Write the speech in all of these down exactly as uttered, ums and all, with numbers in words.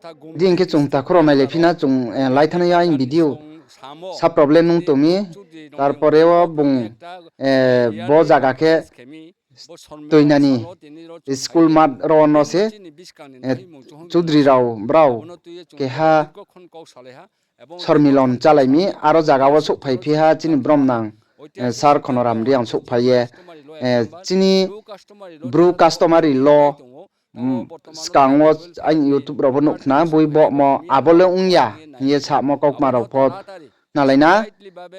Di hing khe chung takhu rao nailai phi na chung, eh, lai thanng ya aini video. Sa problem nung tong mi, tarpore wo bung, eh, bo zaga khe tuinani school mat ro no se, eh, chudri rao brao keha sormilon chálai mi, aro zaga wo souhphai phi ha chini bromnang, eh, sir Khonoram Reang souhphai ye, eh, chini Bru customary law, mm, skang wo aini YouTube rao bo nuh khna, boi bohmo abo le ong ya hing ye samo kaukma rao pho nalai na.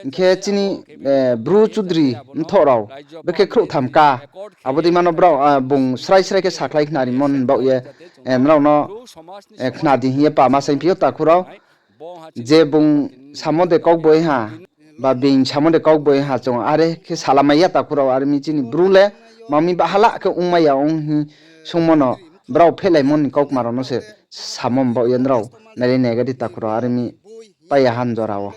Hing khe chini, eh, Bru chudri mthoh rao bekhe khrouhtham ka. Abo dei ma no brao, ah, bung srai srai khe sakhlai khnarimo ni baoh ye, eh, nrao no, eh, khna di hing ye pama saingphi ou takhu rao. Je bung samo de kaugboing ha, ba being samo de kaugboing ha chung are khe salamai ya takhu rao, are mi chini Bru le ma mi bahala khe ongmai ya ong hing sungmo no brao phehlaimo ni kaukma rao no se samo ni baoh ye nrao nailai nai ga di takhu rao, are mi pai ya ha ni jora wo.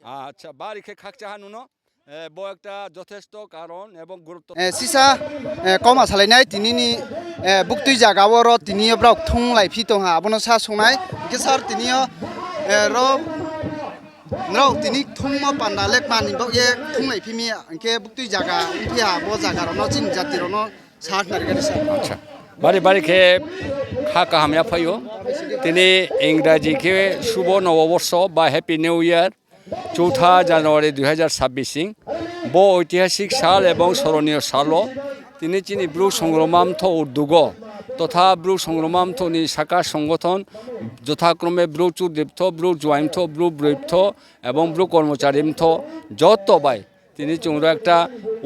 Acha, bari khe khakchang ha nung no, eh, bo একটা যথেষ্ট কারণ এবং গুরুত্ব. Eh, sisa, eh, kauma salai nai tini ni, eh, buktui zaga wo ro tini yo brao kthunglai phi tong ha, abo no sa sung nai. Hing khe sir, tini yo, eh, ro, nrao tini kthungmo panda le kma ni baoh ye kthunglai phi mi, hing khe buktui zaga ongphi ha, bo zaga rao no chini jati rao no sa khnari ga di sir. Acha. Bari bari khe kha kaham ya phai ou. Tini Ingraji khe শুভ নববর্ষ বা Happy New Year. চৌঠা জানুয়ারি দুই হাজার ছাব্বিশ sing, bo ঐতিহাসিক সাল এবং স্মরণীয় সাল o tini chini Bru songrongma mthoh উদ্যোগ o totha Bru songrongma mthoh ni saka সংগঠন যথাক্রমে Bru chudri mthoh, Bru juai mthoh, Bru broi mthoh এবং Bru কর্মচারী mthoh joto bai tini chung ro একটা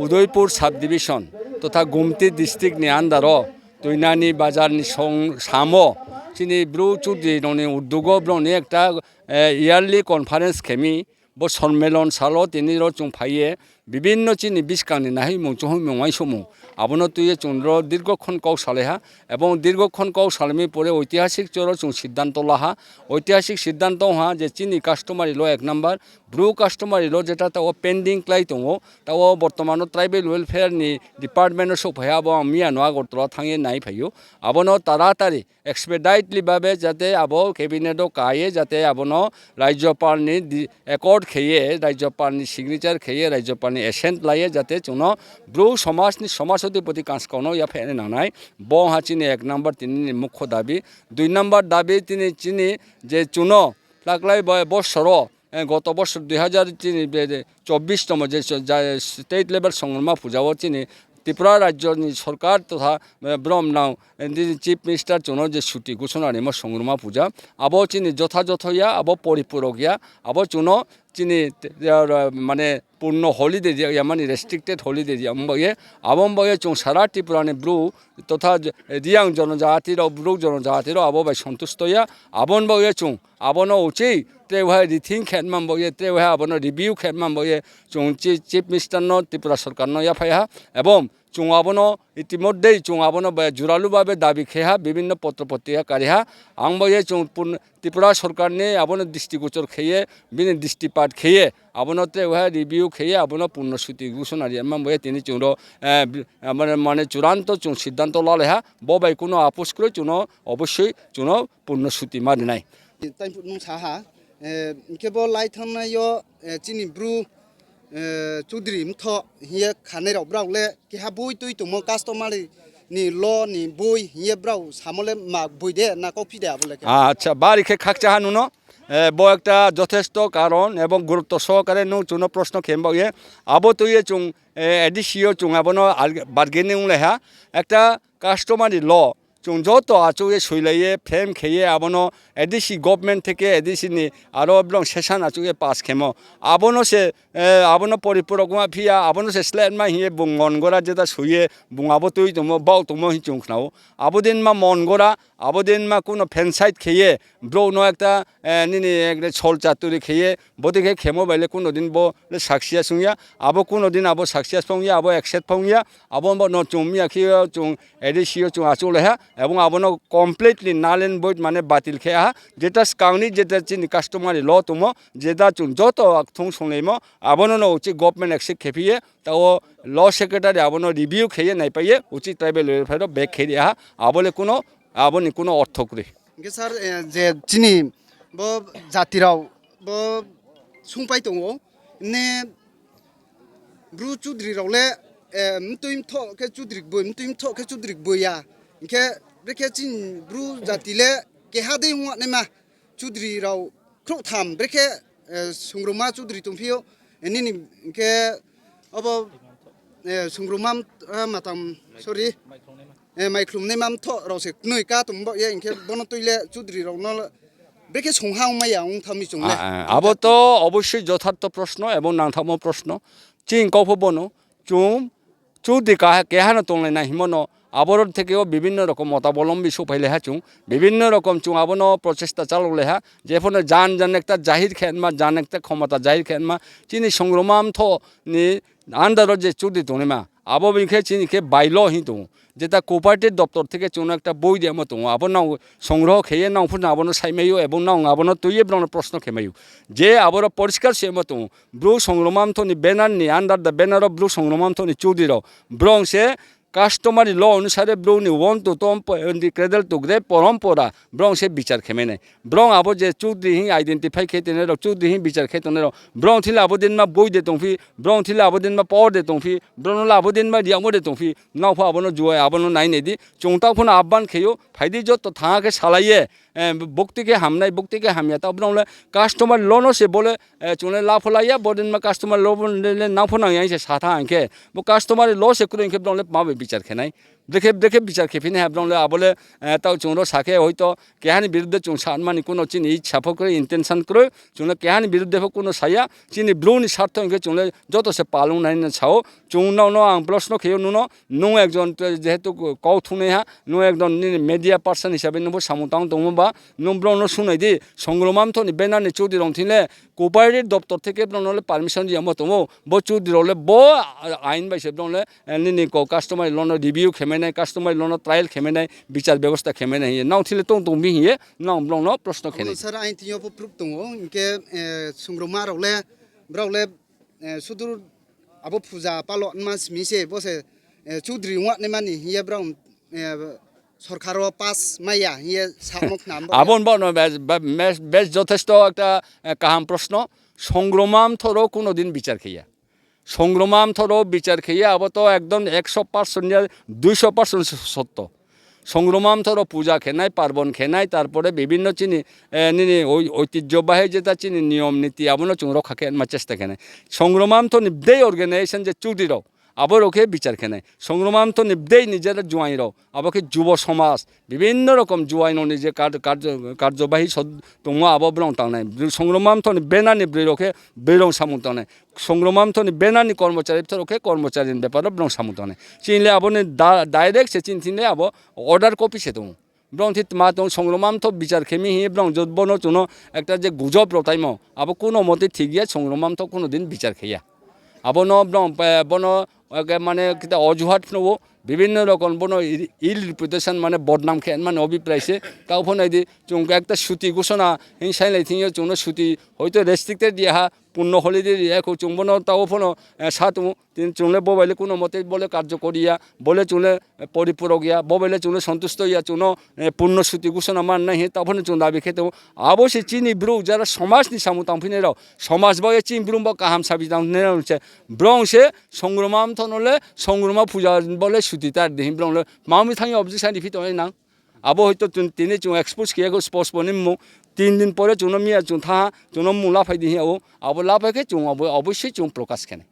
Udaipur sub division totha Gumti district ni under o Toinani bazar ni song samo chini Bru chudri rao ni উদ্যোগ o brao ni একটা, eh, yearly conference khe mi. Bo sormilon sal o tini ro chung phai ye bibinno chini buskang ni nahoihmung chohoihmung uaingsouhmung abo no tui ye chung ro দীর্ঘক্ষণ kau salai ha. এবং দীর্ঘক্ষণ kau salai mi pore ঐতিহাসিক চর o chung সিদ্ধান্ত la ha. ঐতিহাসিক সিদ্ধান্ত ong ha je chini customary law এক number, Bru customary law যেটা taoh wo pending klái tong ou, taoh wo বর্তমান o tribal welfare ni department o souhphai ha, abo ang miya no Agartala thanng ye naiphai ou. Abo no তাড়াতাড়ি expeditely ভাবে যাতে abo cabinet o ka ye যাতে abo no রাজ্যপাল ni di-, accord khe ye, রাজ্যপাল ni signature khe ye, রাজ্যপাল ni assent la ye যাতে chung no Bru সমাজ ni সমাজ অধিপতি kanskau no yaphaih nai nang nai. Bo ha chini এক number tini ni মুখ্য দাবি. দুই number দাবি tini chini je chung no taklai bo-, বছর o, eh, গত বছর দুই হাজার chini be-, চব্বিশ তম je চ-, ja-, state level songrongma puja o chini Tripura রাজ্য ni সরকার তথা, eh, bromnang, eh, chini chief minister chung no je chuti ঘোষণা rimo songrongma puja, abo chini যথাযথ ya, abo পরিপূরক ya, abo chung no chini, eh, মানে পূর্ণ holiday ri ya, mani restricted holiday ri ya, abo ni baoh ye, abo ni baoh ye chung সারা Tripura ni Bru তথা je, eh, Reang জনজাতি rao, Bru জনজাতি rao abo bai সন্তুষ্ট ya, abo ni baoh ye chung abo no uchih tre wahai rethink khe ma baoh ye, tre wahai abo no review khe ma baoh ye, chung chi-, chief minister no, Tripura সরকার no yaphaih ha, এবং chung abo no ইতিমধ্যেই chung abo no bai জোরালো ভাবে দাবি khe ha, বিভিন্ন পত্র পত্রিকা kari ha, ang baoh ye chung pun-, Tripura সরকার ni abo no দৃষ্টিগোচর khe ye, bini দৃষ্টিপাত khe ye, abo no tre wahai review khe ye, abo no পূর্ণ ছুটি ঘোষণা ri ma baoh ye tini chung ro, eh, bi-, eh, মানে, মানে চূড়ান্ত chung সিদ্ধান্ত lalai ha, bo bai kuno আপোষ kroi chung no অবশ্যই chung no পূর্ণ ছুটি ma ri nai. Taiphuh nung sa ha, eh, hing khe bo lai thanngnai yo, eh, chini Bru, eh, chudri mthoh hing ye khanai rao brao le keha boi tui tongmo customary ni law ni boi hing ye brao samo le ma boi de na kauphi de abo le khe. Acha, bari khe khakchang ha nung no, eh, bo একটা যথেষ্ট কারণ এবং গুরুত্ব সহকারে nung chung no প্রশ্ন khe baoh ye, abo tui ye chung, eh, ADC yo chung abo no ar-, bargaining onglai ha, একটা customary law chung joto achouh ye soilai ye, frame khe ye, abo no ADC government থেকে ADC ni aro brao session achouh ye pass khemo. Abo no se, eh, abo no পরিপূরক ma phi ya, abo no se slehma hing ye bung মন গড়া যেটা soi ye, bung abo tui tongmo, baoh tongmo hing chung khna ou. Abo din ma মন গড়া, abo din ma kuno fancify khe ye, brouh no একটা, eh, nini একটা ছলচাতুরি khe ye, bodei khe khemo bai le kuno din bo le success ong ya, abo kuno din abo success phong ya, abo accept phong ya, abo bo no chung miya khe yo chung ADC yo chung achouhlai ha, এবং abo no completely null and void mane batil khe ha, যেটা skang ni যেটা chini customary law tongmo, যেটা chung joto kthung songlaimo, abo no no uchih government accept khe phi ye, taoh law secretary abo no review khe ye naipai ye, uchih tribal welfare o back khe ri ha, abo le kuno, abo ni kuno ortho kroi. Hing khe sir, je chini bo jati rao bo sungpai tong ou, ne Bru chudri rao le mtui mthoh khe chudri gboi, mtui mthoh khe chudri gboi ya. Hing khe brekhe chini Bru jati le keha dei ongnaima chudri rao khrouhtham brekhe Songroma chudri tongphi ou, nini hing khe abo Songroma, matang, sorry, maikhlumnaima mthoh rao se knoi ka tong baoh ye, hing khe bono tui le chudri rao no brekhe songha ongmai ya ong thanng mi chung le. Abo to obossoi jothartho proshno ebong nangthaohmo proshno. Chini kau pho bono, chung chudri keha no tonglai nai hingmo no, aboro theke o bibhinno rokom motabolombi souhphailai ha chung, bibhinno rokom chung abo no prochesta chalaolai ha, jepho no jan jan ekta jahir khe ma, jan ekta khomota jahir khe ma, chini Songroma mthoh ni under wo je chudri tongnaima, abo bini khe chini khe by law hing tong ou. Jeta cooperative doptor theke chung no ekta boi riyamo tong ou, abo nang songro khe ye nang pho no abo no saihmai ou, ebong nang abo no tui ye brao no proshno khe mai ou. Je aboro poriskar se ma tong ou, Bru Songroma mthoh ni banner ni under the banner wo Bru Songroma mthoh ni chudri rao, brao se customary law onusare Bru ni one to tom, cradle to grave porompora brao se bichar khe mai nai. Brao abo je chudri hing identify khe tongnai rao, chudri hing bichar khe tongnai rao, brao thing le abo dinma boi de tongphi, brao thing le abo dinma power de tongphi, brao no le abo dinma riyagmo de tongphi, nang pho abo no juai abo no nai nai di. Chung taoh pho no ahban khe ou, phai di joto thanng khe salai ye, bukti khe hamnai, bukti khe hamya, taoh brao le customary law no se bo le chung le la pho la ya, bo dinma customary law bo le nang pho nang ya hing se sa thanng hing khe, bo customary law se kroi hing khe brao le tma bai bichar khe nai? Brekhe brekhe bichar khe phi nai ha brao le, abo le taoh chung ro sa khe hoito keha ni biruddhe chung sa mani kuno chini itsa pho kroi, intention kroi, chung le keha ni biruddhe pho kuno sa ya, chini Bru ni sartho hing khe chung le joto se palung nai no sa ou. Chung nang no ang proshno khe ou, nung no, nung ekjon jehetu kau thungnaiha, nung ekjon nini media person hisabe nung pho samung tang tongmo ba, nung brao no sungnai di, Songroma mthoh ni banner ni chudri rao thing le cooperative doptor theke brao no le permission riyamo tong ou, bo chudri rao le bo ain bai se brao le nini customary law no review khe mai nai, customary law no trial khe mai nai, bichar bebosta khe mai nai hing ye nang thing le tong tong mi hing ye nang brao no proshno khe nai. Sir, ain thing yo pho proof tong ou, hing khe Songroma rao le, brao le sudur abo puja palo nma simi se bo se chudri ongnaima ni hing ye brao sorkar wo pass mai ya hing ye samo khna. Abo ni baoh no bes jothesto ekta kaham proshno. Songroma mthoh rao kuno din bichar khe ya. Songroma mthoh rao bichar khe ya, abo to ekdom ekso percent ya, duiso percent sotto. Songroma mthoh rao puja khe nai, parbon khe nai, tarpore bibhinno chini nini oitijjo bahi jeta chini niyom niti abo no chung rokha khe ma chesta khe nai. Songroma mthoh ni bdei organization je chudri rao, abo rao khe bichar khe nai. Songroma mthoh ni bdei ni jeta juaing rao, abo khe jubo somaj, bibhinno rokom juaing rao ni je karjo bahi tongmo abo brao tang nai. Songroma mthoh ni banner ni broi rao khe broi rao samung tang nai. Songroma mthoh ni banner ni kormochari bthoh rao khe kormochari ni bepar wo brao samung tang nai. Chini le abo ni direct se chini thing le abo order copy se tong ou. Brao thing tma tong, Songroma mthoh bichar khe mi hing ye brao jot bono chung no ekta je gujob rao taimo, abo kuno mote thik ya, Songroma mthoh kuno din bichar khe ya. Abo no brao bono mane khe ojuhat phnuh ou, bibhinno rokom bono ill reputation mane bodnam khe mani obhipray se. Taoh pho nai di, chung ekta suti ghosona hing sainglai thing yo chung no suti hoito restricted ri ya ha, purno holiday ri ya khou, chung bono taoh pho no sa tong ou. Chung le bo bai le kuno mote bo le karjo kori ya, bo le chung le poripurok ya, bo bai le chung le sontusto ya, chung no purno suti ghosona man nai hing taoh pho no chung dabi khe tong ou. Abo se chini Bru jara somaj ni samung tangphinai rao, somaj bo ye chini Bru bo kaham sabi tangphinai rao se, brao se Songroma mthoh no le Songroma puja bo le suti tar di hing brao le tma mi thanng ye objection ri phi tongnai nang. Abo hoito tini chung expose khe ya khou, postpone ni mmung, tin din pore chung no miya chung thanng ha, chung no mmung laphai di hing ya ou, abo laphai khe chung obossoi chung prokash khe nai.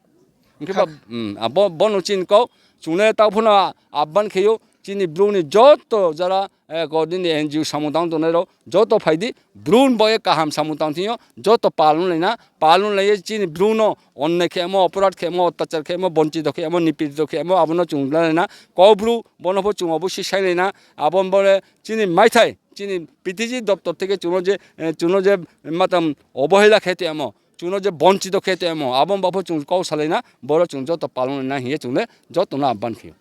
Hing khe bono chini kau, chung le taoh pho no ahban khe ou, chini Bru ni joto jara, nini N G O samung tang tongnai rao joto phai di, Bru ni bo ye kaham samung tang thing yo joto palun lai na, palun lai ye chini Bru no onnai khemo, oporadh khemo, ottachar khemo, bonchito khemo, nipidito khemo, abo no chung lai na, Kaubru bono pho chung obossoi sainglai na, abo bo le chini maithai, chini P T G doptor theke chung no je matang obohela khe tongmo, chung no je bonchito khe tongmo, abo ba pho chung kau salai na, boro chung joto palun lai na hing ye chung le joto no ahban khe ou.